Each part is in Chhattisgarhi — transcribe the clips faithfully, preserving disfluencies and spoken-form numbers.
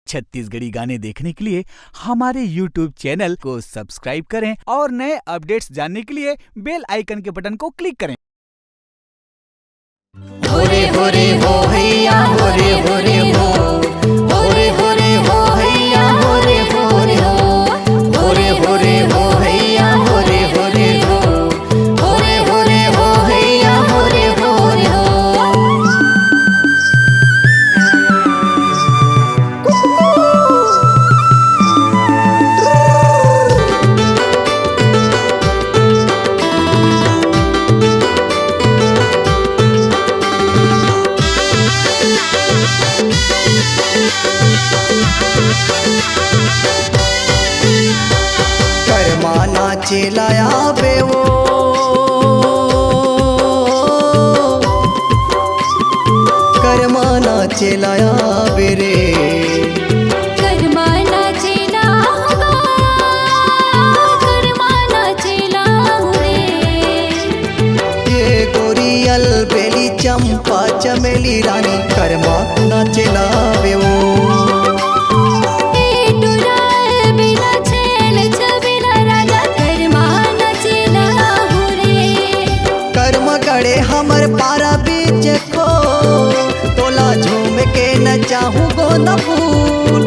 छत्तीसगढ़ी गाने देखने के लिए हमारे YouTube चैनल को सब्सक्राइब करें और नए अपडेट्स जानने के लिए बेल आइकन के बटन को क्लिक करें। होरे होरे हो हैया, होरे होरे हो, होरे होरे हो हैया, होरे होरे हो, होरे होरे हो हैया, होरे होरे हो, होरे होरे हो हैया, होरे होरे हो। करमा नाचे ला आबे वो, करमा नाचे ला आबे रे। करमा नाचे ला होगा, करमा नाचे ला हो रे। ये गोरी अलबेली चंपा चमेली रानी, करमा नाचे ला आबे वो। ए टुरा बिना छैल छबिला राजा, करमा नाचे ला हो रे। करमा गड़े हमर पारा बीच खो, तोला झूम के नचाहूँ गोंदा फूल,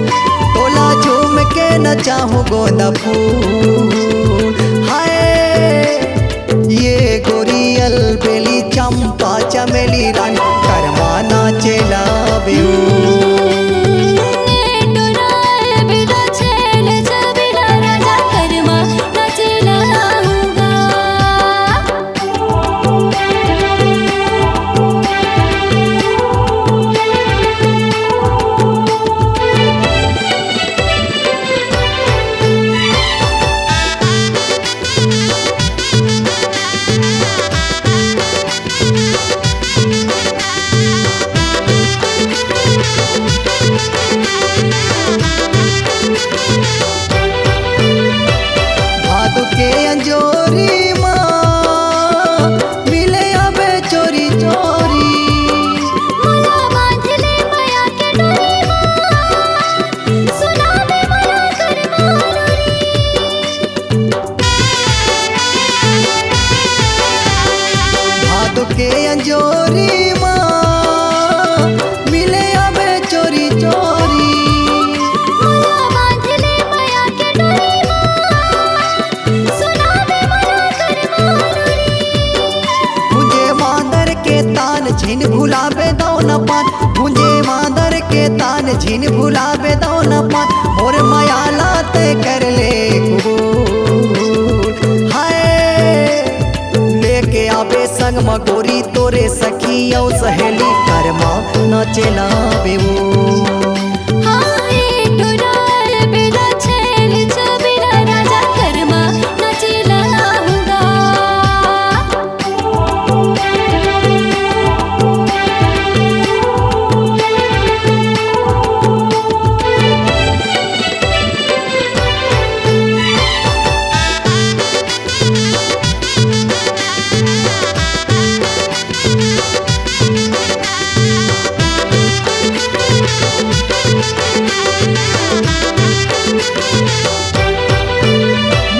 तोला झूम के नचाहूँ गोंदा फूल। हाय, ये गोरी अलबेली चंपा चमेली रानी, करमा नाचे ला आबे वो। ए टुरा बिना छैल छबिला राजा, करमा नाचे ला होगा। भादो के अंजोरी मा मिले आबे चोरी चोरी। मोला बांध ले मया के डोरी मा, सुनाबे मोला करमा लोरी। भादो के अंजोरी मा मिले आबे चोरी चोरी। मोला बांध ले मया के डोरी मा, सुनाबे मोला करमा लोरी। मुझे मांदर के तान झिन भुलाबे दौन पान, मुझे मांदर के तान झिन भुलाबे दौन पान, मोर मया ला तैं कर ले कबूल। हाय, लेके आबे संग म गोरी तोरे सखी अउ सहेली, करमा नाचे ला आबे वो। हाँ, ए टुरा बिना छैल छबिला राजा, करमा नाचे ला होगा।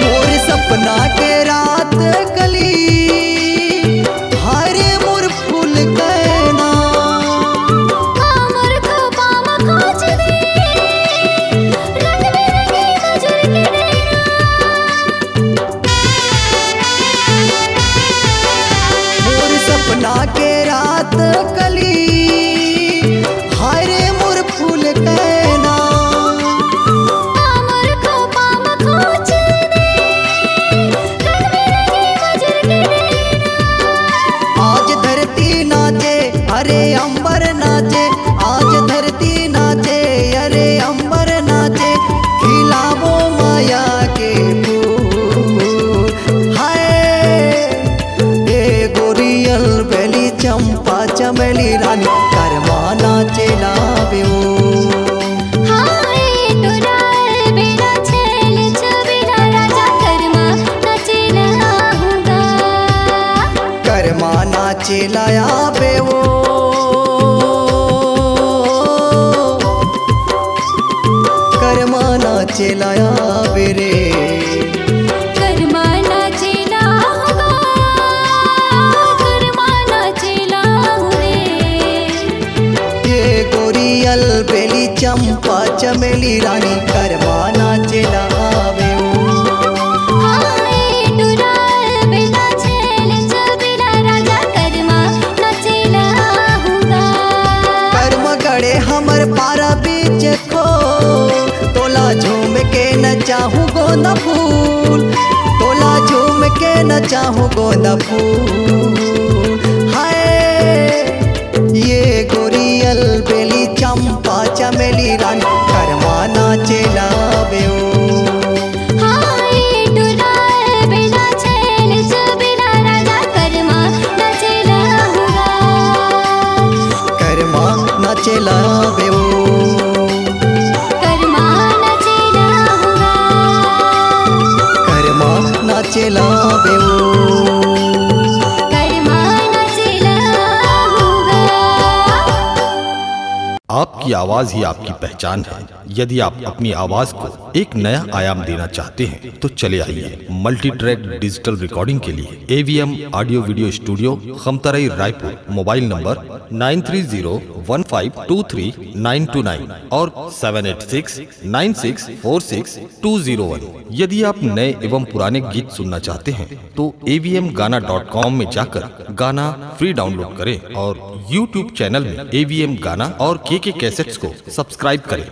मोर सपना के रात कली, हाय रे मोर फूल कैना। हमर खोपा म खोज दे, रंग बिरंगी मजूर के डेरा। मोर सपना के रात कली, हाय रे मोर फूल कैना। हमर खोपा म खोज दे, रंग बिरंगी मजूर के डेरा। आज धरती नाचे, अरे अंबर नाचे, आज धरती नाचे, अरे अंबर नाचे, खिलाबो मया के फूल। हाय, ए गोरी अलबेली चंपा चमेली रानी, करमा नाचे ला आबे वो। हाँ, ए टुरा बिना छैल छबिला राजा, करमा नाचे ला होगा। करमा नाचे ला आबे वो। चंपा चमेली रानी करमा नाचे ला आवे ओ। हाय डुलार बेला छैल छबीला राजा करमा नाचे ला आहुगा। करमा गड़े हमर पारा बीच खो, तोला झूम के नचाहूँ गोंदा फूल, तोला झूम के नचाहूँ गोंदा फूल। हाय ये गोरी अलबेली चंपा चमेली रानी करमा नाचे ला आवे ओ। हाय डुलार बेला छैल छबीला राजा करमा नाचे ला आहुगा। करमा नाचे ला आवे ओ। करमा नाचे ला आहुगा। करमा नाचे ला आवे ओ। करमा नाचे ला आहुगा। आपकी आवाज ही आपकी पहचान है। यदि आप अपनी आवाज को एक नया आयाम देना चाहते हैं तो चले आइए मल्टी ट्रैक डिजिटल रिकॉर्डिंग के लिए AVM audio video studio, Khamtarai, Raipur. Mobile number nine three zero one five two three nine two nine और seven eight six nine six four six two zero one. यदि आप नए एवं पुराने गीत सुनना चाहते हैं तो एवीएम गाना डॉट कॉम में जाकर गाना फ्री डाउनलोड करें और यूट्यूब चैनल में एवीएम गाना और केके कैसेट्स को सब्सक्राइब करें।